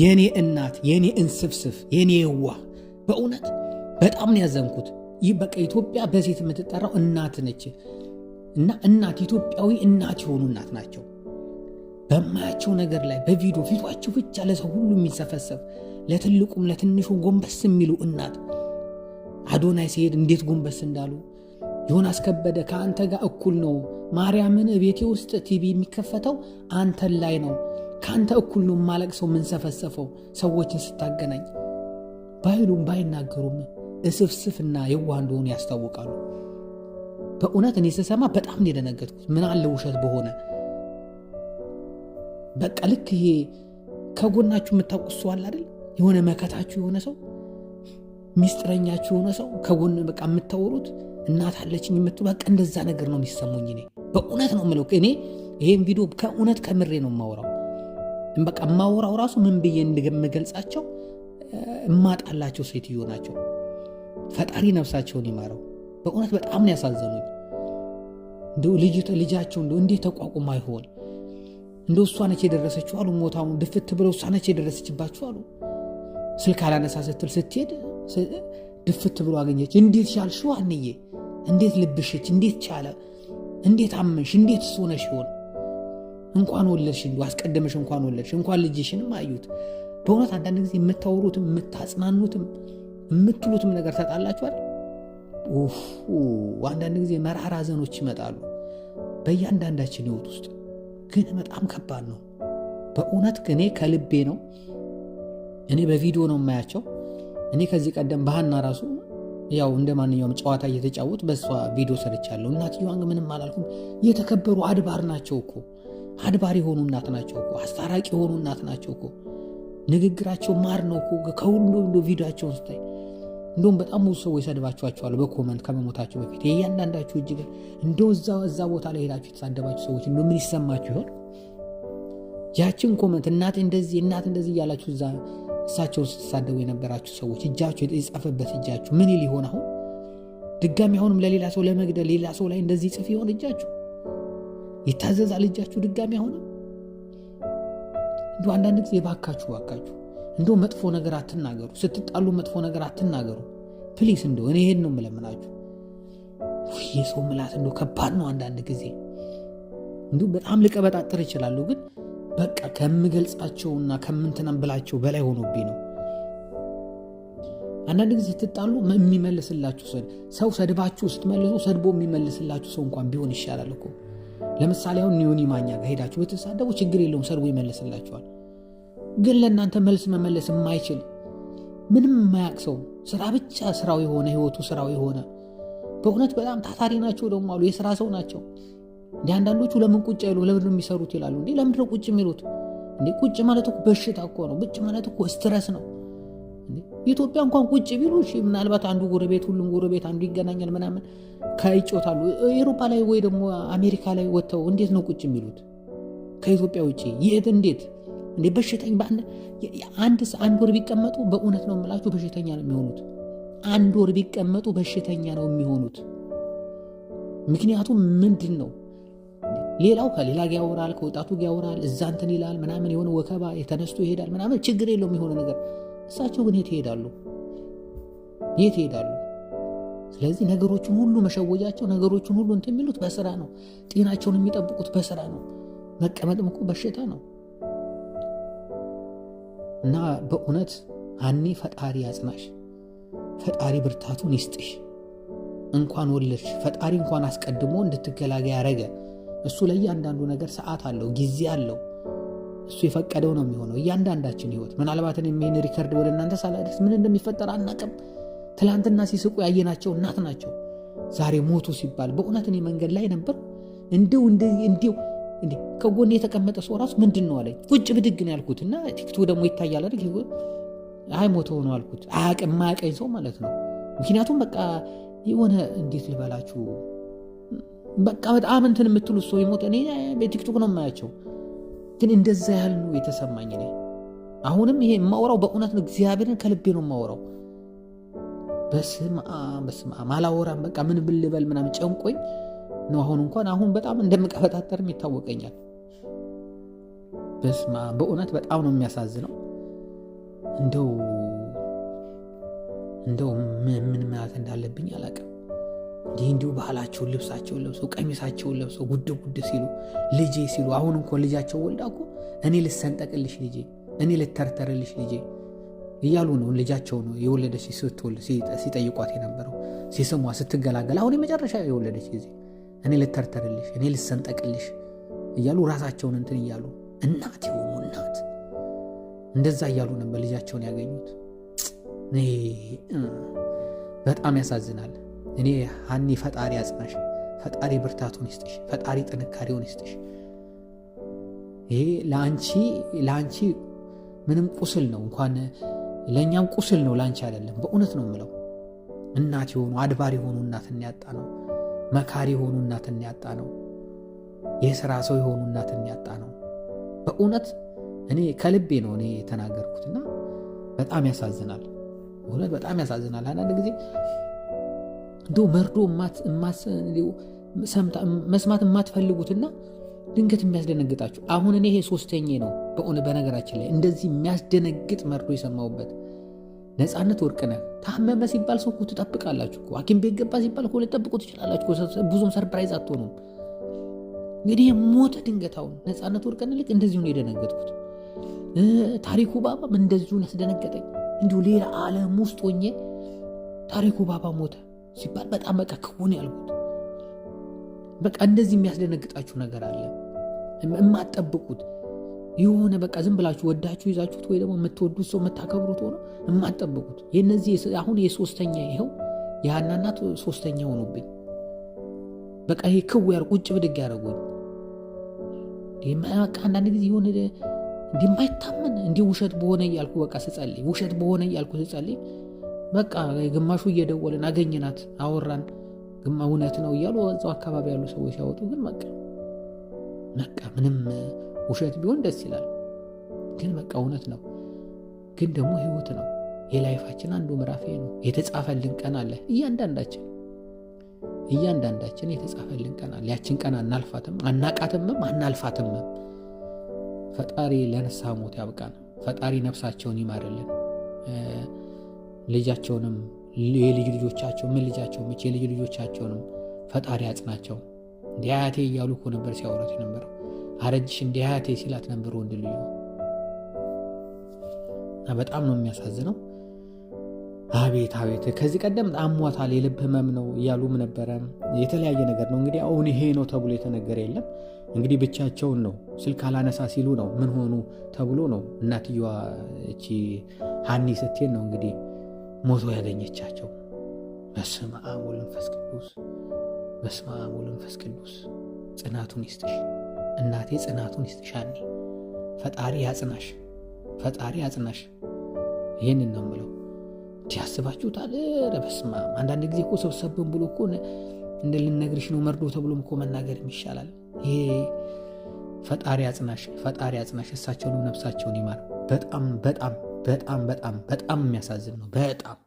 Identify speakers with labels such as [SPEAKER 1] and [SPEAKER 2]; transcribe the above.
[SPEAKER 1] የኔ እናት፣ የኔ እንስፍስፍ፣ የኔ የዋህ፣ በእውነት በጣም ነው ያዘንኩት። ይህ በቃ ኢትዮጵያ በሴት የምትጠራው እናት ነች እና እናት ኢትዮጵያዊ እናት የሆኑ እናት ናቸው። በማያቸው ነገር ላይ በቪዲዮ ፊቷቸው ብቻ ለሰው ሁሉ የሚሰፈሰፍ፣ ለትልቁም ለትንሹ ጎንበስ የሚሉ እናት፣ አዶናይ ሲሄድ እንዴት ጎንበስ እንዳሉ፣ ዮናስ ከበደ ከአንተ ጋር እኩል ነው፣ ማርያምን ቤቴ ውስጥ ቲቪ የሚከፈተው አንተን ላይ ነው፣ ከአንተ እኩል ነው የማለቅሰው የምንሰፈሰፈው ሰዎችን ስታገናኝ ባይሉም ባይናገሩም እስፍስፍና የዋህ እንደሆኑ ያስታውቃሉ። በእውነት እኔ ስሰማ በጣም ነው የደነገጥኩት። ምን አለ ውሸት በሆነ። በቃ ልክ ይሄ ከጎናችሁ የምታውቁት ሰው አለ አይደል? የሆነ መከታችሁ የሆነ ሰው፣ ሚስጥረኛችሁ የሆነ ሰው፣ ከጎን በቃ የምታወሩት፣ እናት አለችኝ የምትሉ፣ በቃ እንደዛ ነገር ነው የሚሰሙኝ። እኔ በእውነት ነው የምለው። እኔ ይሄን ቪዲዮ ከእውነት ከምሬ ነው የማወራው። በቃ የማወራው ራሱ ምን ብዬ እንደምገልጻቸው እማጣላቸው ሴትዮ ናቸው። ፈጣሪ ነፍሳቸውን ይማረው። በእውነት በጣም ነው ያሳዘኑኝ። እንደው ልጃቸው እንደው እንዴት ተቋቁማ ይሆን? እንደው እሷ ነች የደረሰችው አሉ። ሞታውን ድፍት ብለው እሷ ነች የደረሰችባቸው አሉ። ስልክ አላነሳ ስትል ስትሄድ ድፍት ብሎ አገኘች። እንዴት ቻልሽው አንዬ? እንዴት ልብሽች? እንዴት ቻለ? እንዴት አመንሽ? እንዴት እሱ ሆነሽ ይሆን? እንኳን ወለድሽ፣ እንደው አስቀድመሽ እንኳን ወለድሽ፣ እንኳን ልጅሽንም አዩት። በእውነት አንዳንድ ጊዜ የምታወሩትም የምታጽናኑትም የምትሉትም ነገር ታጣላችኋል። አንዳንድ ጊዜ መራራ ሐዘኖች ይመጣሉ በእያንዳንዳችን ህይወት ውስጥ፣ ግን በጣም ከባድ ነው። በእውነት እኔ ከልቤ ነው። እኔ በቪዲዮ ነው የማያቸው። እኔ ከዚህ ቀደም ባህና ራሱ ያው እንደ ማንኛውም ጨዋታ እየተጫወት በእሷ ቪዲዮ ሰርቻለሁ። እናትየዋን ግን ምንም አላልኩም። የተከበሩ አድባር ናቸው እኮ፣ አድባር የሆኑ እናት ናቸው እኮ፣ አስታራቂ የሆኑ እናት ናቸው እኮ። ንግግራቸው ማር ነው እኮ። ከሁሉ እንደ ቪዲዮቸውን ስታይ እንደውም በጣም ብዙ ሰዎች ሰድባችኋቸዋል በ comment ከመሞታቸው በፊት። የእያንዳንዳችሁ እጅ ግን እንደው እዛ ቦታ ላይ ሄዳችሁ የተሳደባችሁ ሰዎች እንደው ምን ይሰማችሁ ይሆን? ያችን comment እናት እንደዚህ እናት እንደዚህ እያላችሁ እዛ እሳቸውን ስትሳደቡ የነበራችሁ ሰዎች እጃችሁ የጻፈበት እጃችሁ ምን ይል ይሆን? አሁን ድጋሚ አሁንም ለሌላ ሰው ለመግደል ሌላ ሰው ላይ እንደዚህ ጽፍ ይሆን እጃችሁ? ይታዘዛል እጃችሁ ድጋሚ አሁንም? እንደው አንዳንድ ጊዜ ባካችሁ ባካችሁ እንደው መጥፎ ነገር አትናገሩ። ስትጣሉ መጥፎ ነገር አትናገሩ። Please፣ እንደው እኔ ይሄን ነው የምለምናችሁ። የሰው ምላስ እንደው ከባድ ነው። አንዳንድ ጊዜ እንዲሁ በጣም ልቀበጣጥር እችላለሁ፣ ግን በቃ ከምገልጻቸውና ከምንትናም ብላቸው በላይ ሆኖብኝ ነው። አንዳንድ ጊዜ ስትጣሉ የሚመልስላችሁ ሰው፣ ሰድባችሁ ስትመልሱ ሰድቦ የሚመልስላችሁ ሰው እንኳን ቢሆን ይሻላል እኮ። ለምሳሌ አሁን ዮኒ ማኛ ጋር ሄዳችሁ ብትሳደቡ ችግር የለውም፣ ሰድቦ ይመልስላችኋል። ግን ለእናንተ መልስ መመለስ የማይችል፣ ምንም የማያውቅ ሰው፣ ስራ ብቻ ስራው የሆነ፣ ህይወቱ ስራው የሆነ፣ በእውነት በጣም ታታሪ ናቸው ደግሞ አሉ፣ የስራ ሰው ናቸው። እንዲ አንዳንዶቹ ለምን ቁጭ አይሉ፣ ለምንድን ነው የሚሰሩት ይላሉ። እንዴ ለምንድን ነው ቁጭ የሚሉት? እንዴ ቁጭ ማለት እኮ በሽታ እኮ ነው። ቁጭ ማለት እኮ stress ነው። ኢትዮጵያ እንኳን ቁጭ ቢሉ እሺ፣ ምናልባት አንዱ ጎረቤት፣ ሁሉም ጎረቤት አንዱ ይገናኛል ምናምን ከይጮታሉ። ኤሮፓ ላይ ወይ ደግሞ አሜሪካ ላይ ወጥተው እንዴት ነው ቁጭ የሚሉት? ከኢትዮጵያ ውጭ የት እንዴት እንዴ በሽተኛ አንድ አንድ ወር ቢቀመጡ በእውነት ነው የምላችሁ በሽተኛ ነው የሚሆኑት። አንድ ወር ቢቀመጡ በሽተኛ ነው የሚሆኑት። ምክንያቱም ምንድን ነው፣ ሌላው ከሌላ ጋር ያወራል፣ ከወጣቱ ጋር ያወራል፣ እዛ እንትን ይላል ምናምን፣ የሆነ ወከባ የተነስቶ ይሄዳል ምናምን፣ ችግር የለውም የሆነ ነገር። እሳቸው ግን የት ይሄዳሉ? የት ይሄዳሉ? ስለዚህ ነገሮችን ሁሉ መሸወጃቸው፣ ነገሮችን ሁሉ እንትን የሚሉት በስራ ነው። ጤናቸውን የሚጠብቁት በስራ ነው። መቀመጥም እኮ በሽታ ነው። እና በእውነት ሀኒ ፈጣሪ ያጽናሽ፣ ፈጣሪ ብርታቱን ይስጥሽ። እንኳን ወለድሽ፣ ፈጣሪ እንኳን አስቀድሞ እንድትገላገይ ያረገ። እሱ ለእያንዳንዱ ነገር ሰዓት አለው፣ ጊዜ አለው። እሱ የፈቀደው ነው የሚሆነው። እያንዳንዳችን ህይወት ምናልባት እኔም ይሄን record ወደ እናንተ ሳላደርስ ምን እንደሚፈጠር አናቅም። ትላንትና ሲስቁ ያየናቸው እናት ናቸው ዛሬ ሞቱ ሲባል በእውነት እኔ መንገድ ላይ ነበር። እንደው እንደው እንዴ ከጎን የተቀመጠ ሰው ራሱ ምንድን ነው አለኝ። ቁጭ ብድግ ነው ያልኩት እና ቲክቶክ ደግሞ ይታያል አይደል? አይ ሞቶ ነው አልኩት። አያውቅም፣ የማያውቀኝ ሰው ማለት ነው። ምክንያቱም በቃ የሆነ እንዴት ልበላችሁ፣ በቃ በጣም እንትን የምትሉት ሰው ይሞት፣ እኔ በቲክቶክ ነው የማያቸው፣ ግን እንደዛ ያህል ነው የተሰማኝ። እኔ አሁንም ይሄ የማወራው በእውነት ነው፣ እግዚአብሔርን ከልቤ ነው የማወራው። በስመ አብ በስመ አብ አላወራም። በቃ ምን ብልበል ምናምን ጨንቆኝ ነው። አሁን እንኳን አሁን በጣም እንደምቀበጣጠርም ይታወቀኛል። በስመ አብ በእውነት በጣም ነው የሚያሳዝነው። እንደው እንደው ምን ማለት እንዳለብኝ አላውቅም። እንዲህ እንዲሁ ባህላቸውን ልብሳቸውን ለብሰው ቀሚሳቸውን ለብሰው ጉድ ጉድ ሲሉ ልጄ ሲሉ፣ አሁን እንኳን ልጃቸው ወልዳ እኮ እኔ ልሰንጠቅልሽ ልጄ፣ እኔ ልተርተርልሽ ልጄ እያሉ ነው። ልጃቸው ነው የወለደች ስትወልድ ሲጠይቋት የነበረው፣ ሲስሟ ስትገላገል፣ አሁን የመጨረሻ የወለደች ጊዜ እኔ ልተርተርልሽ፣ እኔ ልሰንጠቅልሽ እያሉ ራሳቸውን እንትን እያሉ እናት የሆኑ እናት እንደዛ እያሉ ነበር ልጃቸውን ያገኙት። በጣም ያሳዝናል። እኔ ሀኒ ፈጣሪ ያጽናሽ፣ ፈጣሪ ብርታቱን ይስጥሽ፣ ፈጣሪ ጥንካሬውን ይስጥሽ። ይሄ ለአንቺ ምንም ቁስል ነው፣ እንኳን ለእኛም ቁስል ነው፣ ለአንቺ አይደለም። በእውነት ነው የምለው። እናት የሆኑ አድባር የሆኑ እናትን ያጣ ነው። መካሪ የሆኑ እናትን ያጣ ነው። የስራ ሰው የሆኑ እናትን ያጣ ነው። በእውነት እኔ ከልቤ ነው እኔ የተናገርኩትና በጣም ያሳዝናል። እውነት በጣም ያሳዝናል። አንዳንድ ጊዜ እንደው መርዶ መስማት የማትፈልጉትና ድንገት የሚያስደነግጣችሁ። አሁን እኔ ይሄ ሶስተኛ ነው በእውነት በነገራችን ላይ እንደዚህ የሚያስደነግጥ መርዶ የሰማሁበት። ነፃነት ወርቅነህ ታመመ ሲባል ሰው እኮ ትጠብቃላችሁ እኮ፣ ሐኪም ቤት ገባ ሲባል እኮ ልትጠብቁ ትችላላችሁ እኮ፣ ብዙም surprise አትሆኑም። እንግዲህ ሞተ ድንገት። አሁን ነፃነት ወርቅነህ ልክ እንደዚሁ ነው የደነገጥኩት። ታሪኩ ባባም እንደዚሁ ያስደነገጠኝ። እንዲሁ ሌላ ዓለም ውስጥ ሆኜ ታሪኩ ባባ ሞተ ሲባል በጣም በቃ ክውን ያልኩት። በቃ እንደዚህ የሚያስደነግጣችሁ ነገር አለ የማትጠብቁት የሆነ፣ በቃ ዝም ብላችሁ ወዳችሁ ይዛችሁት ወይ ደግሞ የምትወዱት ሰው የምታከብሩት ሆኖ የማትጠብቁት። የነዚህ አሁን የሶስተኛ ይኸው የሀና እናት ሶስተኛ ሆኖብኝ በቃ ይሄ ክው ያር ቁጭ ብድግ ያደረጉኝ። በቃ አንዳንድ ጊዜ የሆነ እንደማይታመን እንዲህ ውሸት በሆነ እያልኩ በቃ ስጸልይ፣ ውሸት በሆነ እያልኩ ስጸልይ፣ በቃ ግማሹ እየደወልን አገኘናት አወራን፣ ግማ እውነት ነው እያሉ እዛው አካባቢ ያሉ ሰዎች ሲያወጡ፣ ግን በቃ ምንም ውሸት ቢሆን ደስ ይላል፣ ግን በቃ እውነት ነው። ግን ደግሞ ህይወት ነው። የ life ኣችን አንዱ ምዕራፍ ነው። የተጻፈልን ቀን አለ። እያንዳንዳችን የተጻፈልን ቀን አለ። ያችን ቀን አናልፋትም፣ አናቃትምም፣ አናልፋትምም። ፈጣሪ ለንስሐ ሞት ያብቃን። ፈጣሪ ነፍሳቸውን ይማርልን። ልጃቸውንም የልጅ ልጆቻቸው ምን ልጃቸው መቼ የልጅ ልጆቻቸውንም ፈጣሪ ያጽናቸው። እንዲህ አያቴ እያሉ እኮ ነበር ሲያወራት የነበረው። አረጅሽ እንዲህ አያቴ ሲላት ነበር ወንድ ልጁ። እና በጣም ነው የሚያሳዝነው። አቤት አቤት። ከዚህ ቀደም አሟታል፣ የልብ ህመም ነው እያሉም ነበረ። የተለያየ ነገር ነው እንግዲህ፣ አሁን ይሄ ነው ተብሎ የተነገረ የለም። እንግዲህ ብቻቸውን ነው፣ ስልክ አላነሳ ሲሉ ነው ምን ሆኑ ተብሎ ነው እናትየዋ እቺ ሀኒ ስትሄድ ነው እንግዲህ ሞቶ ያገኘቻቸው። በስመ አብ ወወልድ ወመንፈስ ቅዱስ፣ በስመ አብ ወወልድ ወመንፈስ ቅዱስ። ጽናቱን ይስጥሽ እናቴ፣ ጽናቱን ይስጥሽ ሀኒ። ፈጣሪ ያጽናሽ፣ ፈጣሪ ያጽናሽ። ይህንን ነው የምለው። ያስባችሁታል? ኧረ በስመ አብ። አንዳንድ ጊዜ እኮ ሰብሰብን ብሎ እኮ እንደ ልነግርሽ ነው መርዶ ተብሎም እኮ መናገርም ይሻላል። ይሄ ፈጣሪ ያጽናሽ፣ ፈጣሪ ያጽናሽ። እሳቸውንም ነፍሳቸውን ይማር። በጣም በጣም በጣም በጣም በጣም የሚያሳዝን ነው። በጣም